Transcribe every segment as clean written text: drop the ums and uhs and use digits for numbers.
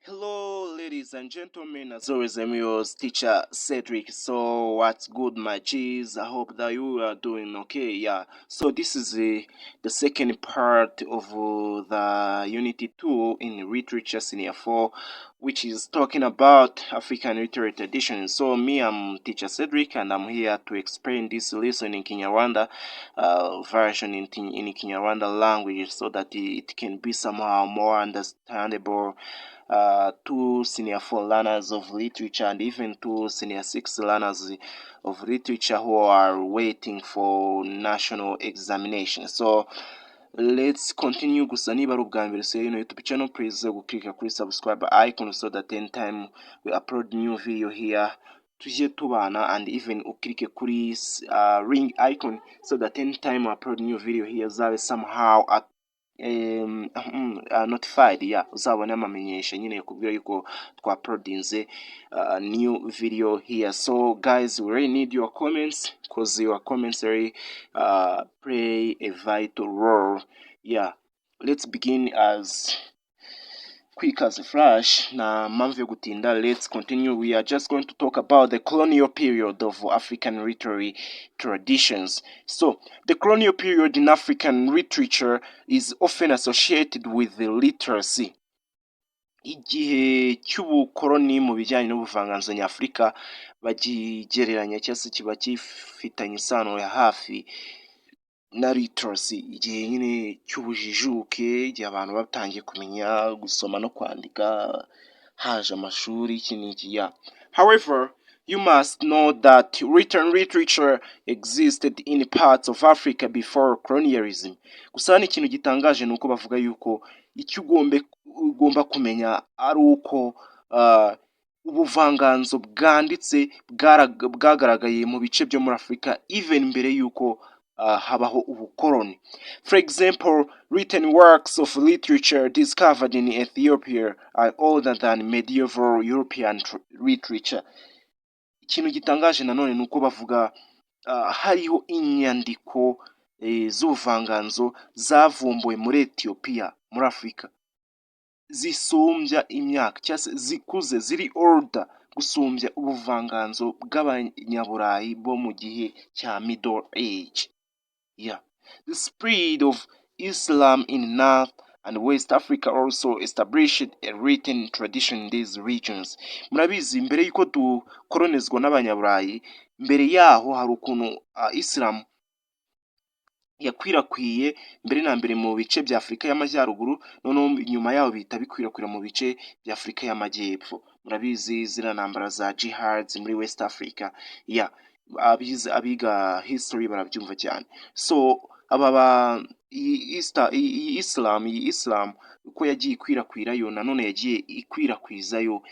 Hello, ladies and gentlemen. As always, I'm yours, Teacher Cedric. So, what's good, my G's? I hope that you are doing okay. Yeah. So, this is the second part of the Unit 2 in Literature Senior 4, which is talking about African literary tradition. So, me, I'm Teacher Cedric, and I'm here to explain this lesson in Kinyarwanda version in Kinyarwanda language so that it can be somehow more understandable to senior 4 learners of literature and even to senior 6 learners of literature who are waiting for national examination. So let's continue. Gusa niba ari ubwa mbere usuye ino YouTube channel, please guklika kuri subscribe icon so that anytime we upload new video here tujye tubana, and even uklike kuri ring icon so that anytime we upload new video here uzabe somehow at notified, yeah, uzabona amamenyesha nyine kubwira yuko twauploadinze new video here. So guys, we really need your comments because your comments really play a vital role. Yeah, let's begin as quick as a flash. Nta mpamvu yo gutinda, let's continue. We are just going to talk about the colonial period of African literary traditions. So the colonial period in African literature is often associated with the literacy. Igihe cy'ubukoloni mu bijyanye n'ubuvanganzo nyafurika bakigereranya cyangwa se kiba gifitanye isano ya hafi na literacy, igihe nyine cy'ubujijuke, igihe abantu batangiye kumenya gusoma no kwandika, haje amashuri, iki n'iki, yeah. However, you must know that written literature existed in parts of Africa before colonialism. Gusa hano ikintu gitangaje ni uko bavuga yuko icyo ugomba kumenya ari uko ubuvanganzo bwanditse bwagaragaye mu bice byo muri Afurika even mbere y'uko habaho ubukoloni. For example, written works of literature discovered in Ethiopia are older than medieval European literature. Ikintu gitangaje nanone ni uko bavuga hariho inyandiko z'ubuvanganzo zavumbuwe muri Ethiopia, muri Afurika, zisumbya imyaka cyangwa se zikuze, ziri older gusumbya ubuvanganzo bw'Abanyaburayi bo mu gihe cya Middle Age. Yeah. The spread of Islam in North and West Africa also established a written tradition in these regions. Murabizi, mbere y'uko dukolonizwa n'Abanyaburayi, mbere yaho hari ukuntu Islam yakwirakwiye mbere na mbere mu bice bya Afurika y'Amajyaruguru, noneho nyuma yaho bihita bikwirakwira mu bice bya Afurika y'Amajyepfo. Murabizi ziriya ntambara za jihads muri West Africa. Yeah, abiga history barabyumva cyane. So aba ba iyi Islam uko yagiye ikwirakwirayo, nanone yagiye ikwirakwizayo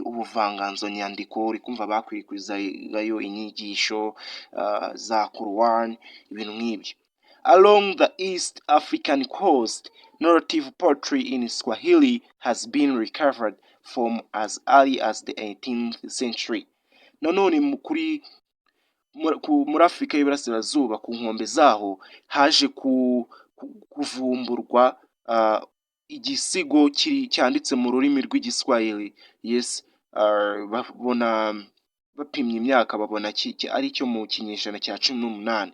ubuvanganzo nyandiko. Uri kumva bakwirakwizagayo inyigisho za Quran, ibintu nk'ibyo. Along the East African coast, narrative poetry in Swahili has been recovered from as early as the 18th century. Nanone muri Afurika y'Iburasirazuba, ku nkombe zaho, haje kuvumburwa igisigo cyanditse mu rurimi rw'Igiswahili. Yes, babona bapimye imyaka babona ari icyo mu kinyejana cya 18.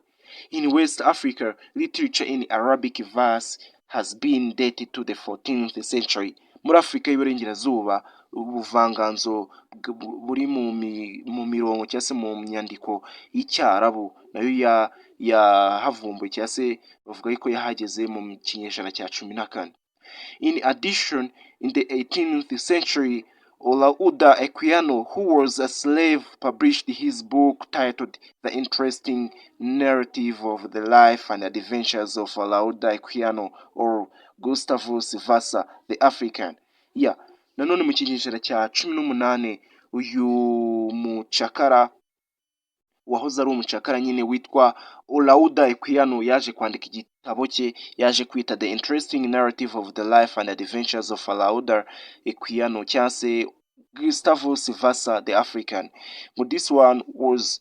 In West Africa, literature in Arabic verse has been dated to the 14th century. Muri Afurika y'Iburengerazuba, ubuvanganzo buri mu mirongo cyangwa se mu nyandiko y'Icyarabu nayo yahavumbuwe, cyangwa se bavuga yuko yahageze mu kinyejana cya 14. In addition, in the 18th century, Olaudah Equiano, who was a slave, published his book titled The Interesting Narrative of the Life and Adventures of Olaudah Equiano or Gustavus Vassa the African. Yeah. Nanone mu kinyejana cya 18, uyu mucakara, wahoze ari umucakara nyine, witwa Olaudah Equiano yaje kwandika igitabo cye yaje kwita The Interesting Narrative of the Life and Adventures of Olaudah Equiano cyangwa se Gustavus Vassa the African. But this one was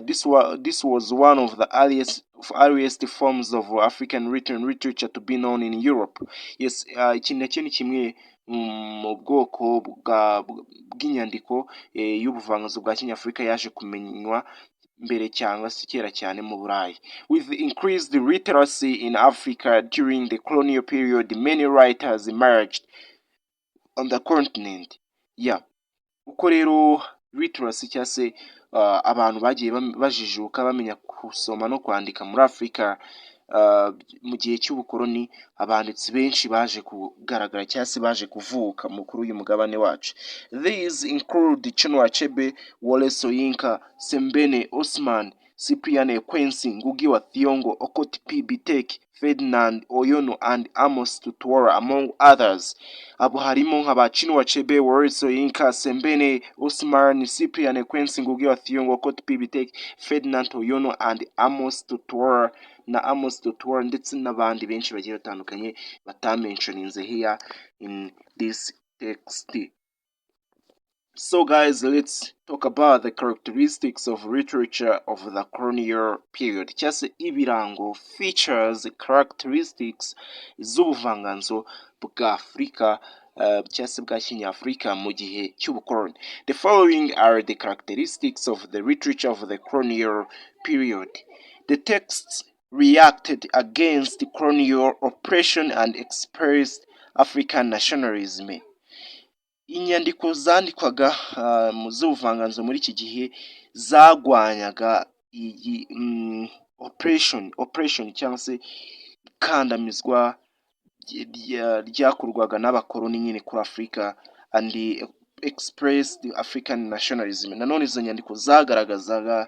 This was one of the earliest forms of African written literature to be known in Europe. Yes, iki nacyo ni kimwe mu bwoko bw'inyandiko y'ubuvanganzo bwa kinyafurika yaje kumenywa mbere cyangwa se kera cyane mu Burayi. With increased literacy in Africa during the colonial period, many writers emerged on the continent. Yeah. Uko rero literacy cyangwa se abantu bagiye bajijuka, bamenya gusoma no kwandika muri Afurika mu gihe cy'ubukoloni, abanditsi benshi baje kugaragara cyangwa se baje kuvuka kuri uyu mugabane wacu. These include Chinua Achebe, Wole Soyinka, Sembene Ousmane, Cyprian Ekwensi, Ngugi wa Thiong'o, Okot p'Bitek, Ferdinand Oyono and Amos Tutuola, among others. Abo harimo nka ba Chinua Achebe, Wole Soyinka, Sembene Ousmane, Cyprian Ekwensi, Ngugi wa Thiong'o, Okot p'Bitek, Ferdinand Oyono and Amos Tutuola, na Amos Tutuola, ndetse n'abandi benshi bagiye batandukanye batamentioninze here in this text. So guys, let's talk about the characteristics of literature of the colonial period, cyangwa se ibirango, features, characteristics z'ubuvanganzo bwa Afurika cyangwa se bwa kinyafurika mu gihe cy'ubukoloni. The following are the characteristics of the literature of the colonial period. The texts reacted against colonial oppression and expressed African nationalism. Inyandiko zandikwaga mu z'ubuvanganzo muri iki gihe zarwanyaga iyi oppression cyangwa se ikandamizwa ryakorwaga n'abakoloni nyine kuri Afurika and expressed African nationalism. Nanone izo nyandiko zagaragazaga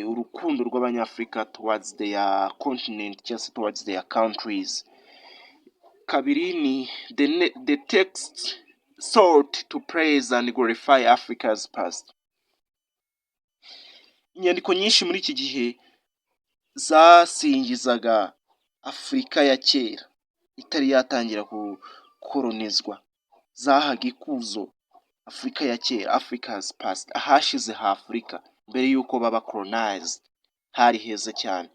urukundo rw'Abanyafurika towards their continent cyangwa se towards their countries. Kabiri ni the text sought to praise and glorify Africa's past. Inyandiko nyinshi muri iki gihe zasingizaga Afurika ya kera itari yatangira gukoronizwa, zahaga ikuzo Afurika ya kera, Africa's past, ahashize ha Afurika mbere y'uko baba colonized, hari heza cyane.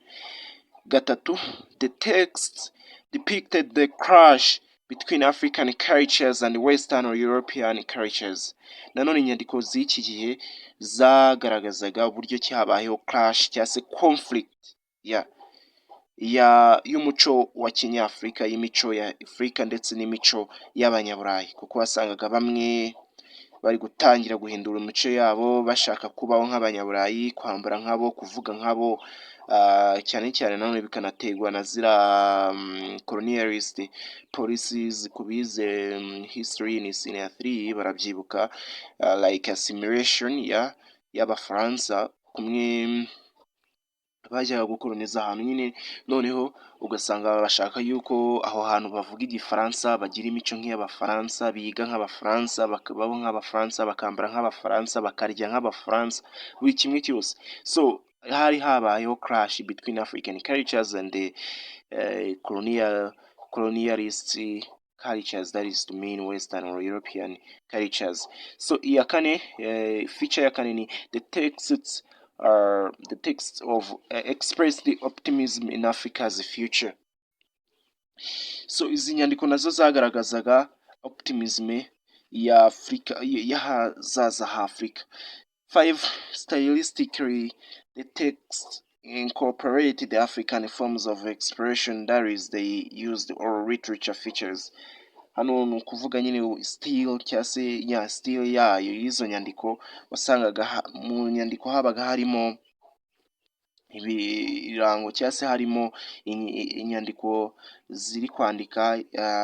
Gatatu, the text depicted the clash between African cultures and Western or European cultures. Nanone inyandiko z'iki gihe zagaragazaga uburyo ki habayeho clash cyangwa se conflict ya y'umuco wa kinyafurika, y'imico ya Afurika ndetse n'imico y'Abanyaburayi, kuko wasangaga bamwe bari gutangira guhindura imico yabo, bashaka kubaho nk'Abanyaburayi, kwambara nkabo, kuvuga nkabo, cyane cyane nanone bikanaterwa na ziriya colonialist policies. Ku bize history in senior 3 barabyibuka, like assimilation ya y'Abafaransa, kumwe bajyaga gukoloniza ahantu nyine, noneho ugasanga bashaka yuko aho hantu bavuga Igifaransa, bagira imico nk'iy'Abafaransa, biga nk'Abafaransa, bakabaho nk'Abafaransa, bakambara nk'Abafaransa, bakarya nk'Abafaransa, buri kimwe cyose. So hari habayeho clash between African cultures and the colonialist cultures, that is to mean Western or European cultures. So iya kane, feature ya kane ni the texts of express the optimism in Africa's future. So izi nyandiko nazo zagaragazaga optimism ya Afurika, y'ahazaza ha Afurika. Five, stylistically, the text incorporated the African forms of expression, that is, they used oral literature features. Hano ni ukuvuga nyine style cyangwa se ya style yayo y'izo nyandiko, wasangaga mu nyandiko habaga harimo ibirango cyangwa se harimo inyandiko ziri kwandika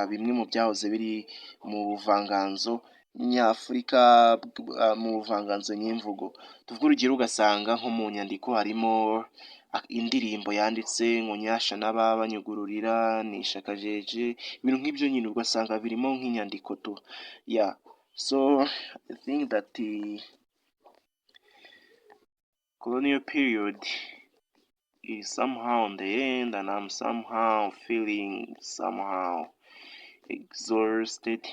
bimwe mu byahoze biri mu buvanganzo nyafurika, mu buvanganzo nyemvugo. Tuvuge urugero, ugasanga nko mu nyandiko harimo indirimbo yanditse ngo "Nyasha n'ababanyugururira nishe akajeje", ibintu nk'ibyo nyine ugasanga birimo nk'inyandiko tu ya. So I think that the colonial period is somehow on the end and I'm somehow feeling somehow exhausted.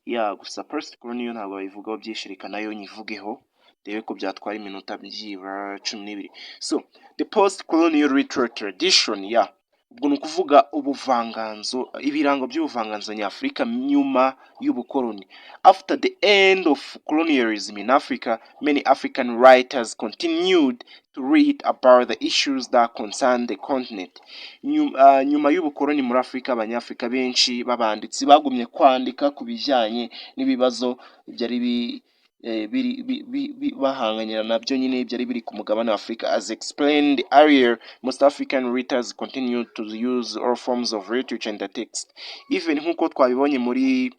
Ya, gusa post colonial ntabwo bayivugaho byinshi, reka nayo nyivugeho. Ndebe ko byatwara iminota byibura 12. So the post colonial literary tradition, yeah, ubwo ni ukuvuga ubuvanganzo, ibirango by'ubuvanganzo nyafurika nyuma y'ubukoloni. After the end of colonialism in Africa, many African writers continued to read about the issues that concern the continent. Nyuma y'ubukoloni muri Afurika, Abanyafurika benshi b'abanditsi bagumye kwandika ku bijyanye n'ibibazo byari biri bahanganye nabyo nyine, byari biri ku mugabane wa Afurika. As explained earlier, most African writers continue to use all forms of literature in the text. Even nk'uko twabibonye muri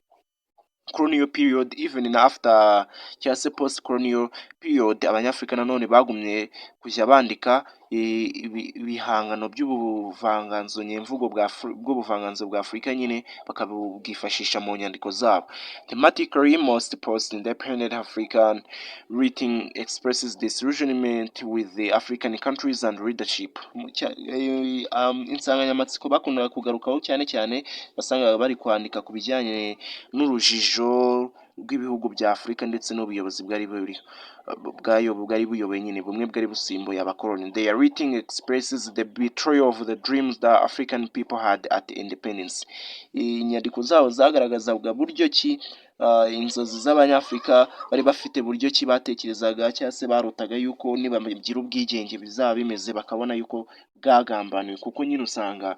colonial period, even after cyangwa se post colonial period, Abanyafurika nanone bagumye kujya bandika ibihangano by'ubuvanganzo nyemvugo bw'ubuvanganzo bwa Afurika nyine, bakabwifashisha mu nyandiko zabo. Thematically, most post independent African writing expresses disillusionment with the African countries and leadership. Insanganyamatsiko bakundaga kugarukaho cyane cyane, wasangaga bari kwandika ku bijyanye n'urujijo rw'ibihugu bya Afurika ndetse n'ubuyobozi bwari buriho bwayo, bwari buyoboye nyine, bumwe bwari busimbuye abakoloni. Their writing expresses the betrayal of the dreams that African people had at independence. Inyandiko zabo zagaragazaga buryo ki inzozi z'Abanyafurika bari bafite, buryo ki batekerezaga cyangwa se barotaga yuko nibagira ubwigenge bizaba bimeze, bakabona yuko bwagambaniwe, kuko nyine usanga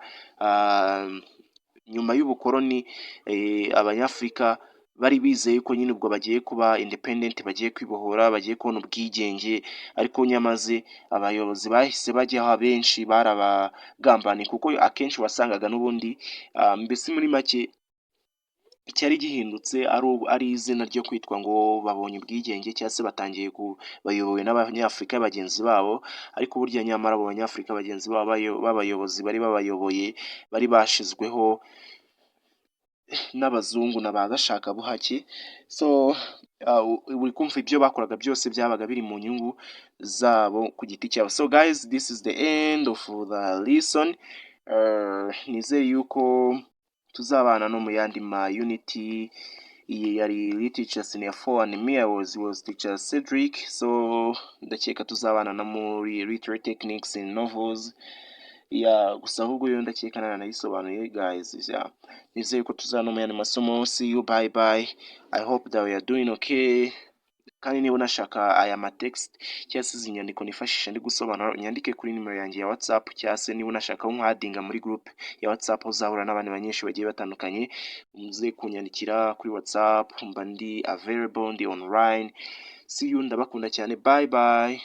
nyuma y'ubukoloni Abanyafurika bari bizeye ko nyine ubwo bagiye kuba independent, bagiye kwibohora, bagiye kubona ubwigenge, ariko nyamaze abayobozi bahise bajyaho abenshi barabagambaniye, kuko akenshi wasangaga n'ubundi mbese muri make icyari gihindutse ari izina ryo kwitwa ngo babonye ubwigenge cyangwa se batangiye bayobowe n'Abanyafurika bagenzi babo, ariko burya nyamara abo Banyafurika bagenzi babo b'abayobozi bari babayoboye bari bashizweho n'abazungu na ba gashakabuhake. So uri kumva ibyo bakoraga byose byabaga biri mu nyungu zabo ku giti cyabo. So guys, this is the end of the lesson. Nizeye yuko tuzabana no mu yandi ma unit. Iyi yari Literature Senior 4 and me, I was teacher Cedric. So ndakeka tuzabana no muri literary techniques in novels ya gusa, ahubwo yo ndakeka naranayisobanuye, guys. Yeah. Nizeye ko tuzabana no mu yandi masomo. See you, bye bye. I hope that we are doing okay. Kandi niba unashaka aya ma text cyangwa se izi nyandiko nifashisha ndi gusobanura, unyandike kuri nimero yanjye ya WhatsApp, cyangwa se niba unashaka ko nkwadinga muri group ya WhatsApp uzahura n'abandi banyeshuri bagiye batandukanye, muze kunyandikira kuri WhatsApp, mba ndi available, ndi online. See you, ndabakunda cyane, bye bye.